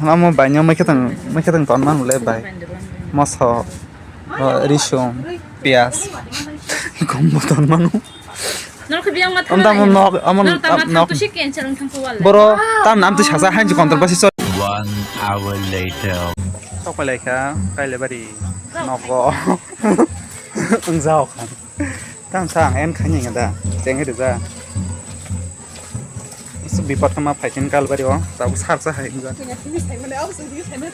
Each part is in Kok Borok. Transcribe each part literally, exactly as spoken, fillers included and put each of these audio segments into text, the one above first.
Amo baino mai khe tong, mai khe tong ton manu le bai. Moso, o, risum, piyas. Gombo ton manu. Norok khe biyang ma tamo nok, amo nok. Boro tam nam twi saja hain control basi chor. One hour later. Tok pai lai kha, Kailabari nogo. Wng jao kha. Tam sa ang en khani ngada. Cheng ri ja. Isu bipat ma phaitin Kailabari o. Tabuk sar sa hai ngja.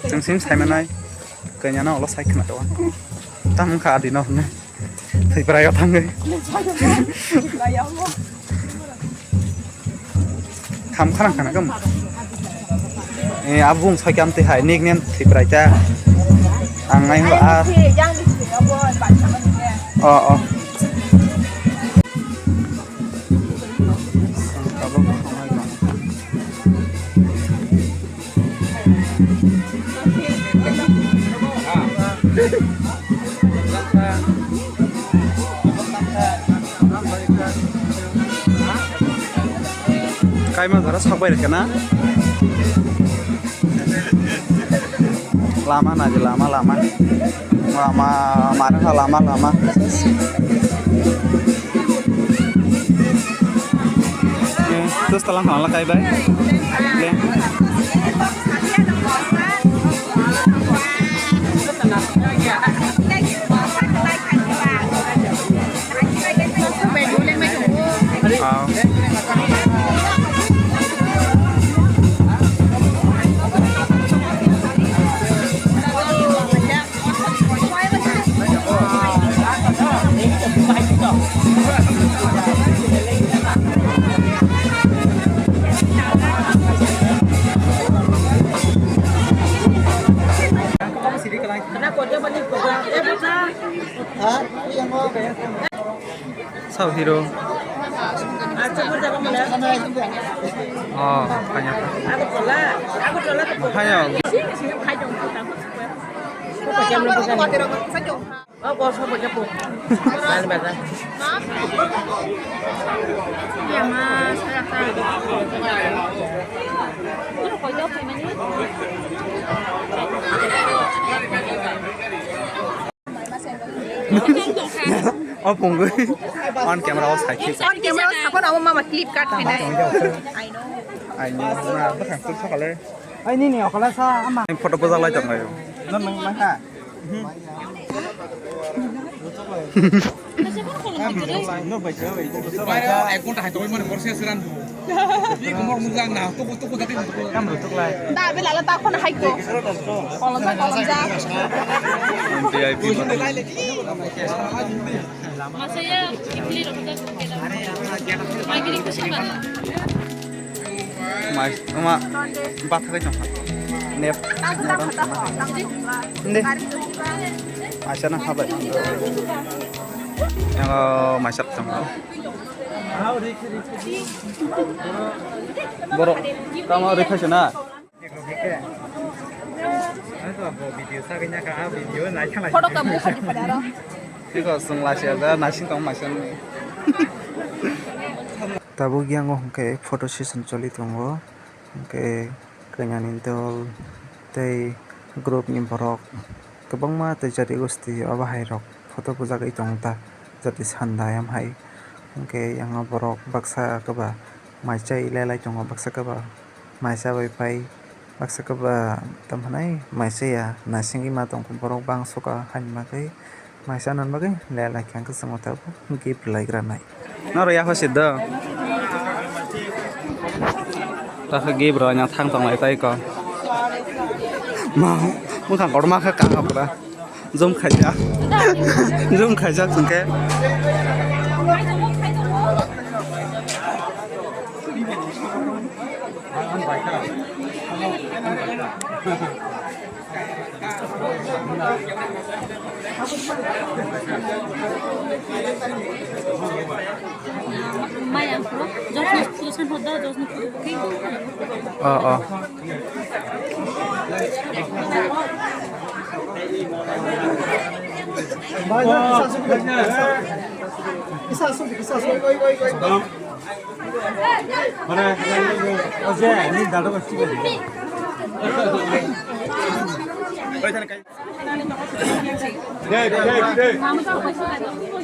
Cheng sim sai manai. Kanya na olo sai khna to. Tam kha adi no ne. Thwiprai o thangwi. Kham kharang khana kam. Eh, abung soi kam twi hai nickname Thwiprai ta. Ang nai ho a. Oh, oh. Kaima jora sak bai rwkhe na? Lama naidi lama, lama. Lama, mare ha lama, lama. Eh, terus telang telang kai bai. Le. Ah. Sao hero. Oh, kanya. Kanya. O pungwi on camera o sai khe. On camera o sakon amo mama clip card khainai. I know. Ai ni na bwkhang tuk sakale. Ai nini okhala sa ama. Photo bujak lai tong laio. Non nang nang kha. Ek ghonta hai tongwi mani borsi se ran. Bi komor mujang na tuku tuku dati. Kam rutuk lai. Da bela la ta khon hai ko. Kolom ja, kolom ja. V I P. Masaya, ipli rok ta. Mai giri kusi ba. Mai, oma, batha kai tong. Nep. Inde. Maisa nang habai. Yang, oh, maisa tong. Borok, tamo rikha sena. Photo kamu khadi pada ro. Tiko sung lasi ada nasing tong maisa ni. Tabuk yang hwnkhe photo session choli tongo. Hwnkhe kanyani dol tei group ni borok kwbangma tei jati gosti obo hai rok photo bujagwi tongo ta jati sanda ayam hai. Hwnkhe yang borok baksa kwba mai chai lelai tongo, baksa kwba mai chabai pai, baksa kwba tamo hwnai mai chaya naisingwi ma tongkha borok bangsoka haini bagwi. Maisa nang bagwi le lai khe ang khe chwngno tabuk gift rwlai gra nai. Noro ya hosi do. Ta khe gift rwlai na thang tong lai tai ko. Ma, bwkhang kotor ma khe kang apra. Zoom khaijak. Zoom khaijak hwnkhe. Maya, Joseph, Joseph, Joseph, Joseph. Oh, oh.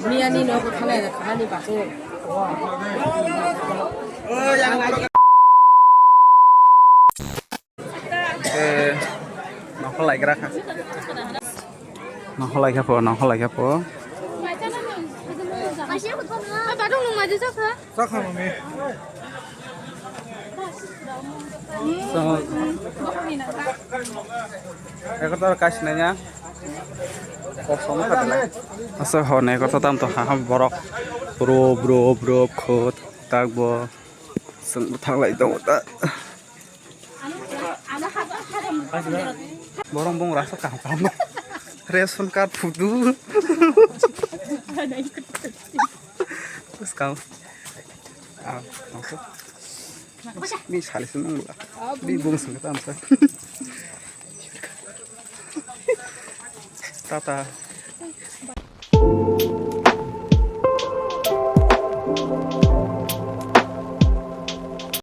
Miyani nogo thalai khamani bagwi. Eh, nongkhor laikra kha. Nongkhor laikha po, nongkhor laikha po. So, ekotor kasinanya. Asa hone ekotor tam to ha borok. Bro, bro, bro, khot, tak bo. Seng thanglai tongo ta. Borok bung rasa kaham kaham. Ration card photo. Terus kau. Ah, masuk. Bi sali seneng lah. Bi bung seng tam sa. Tata.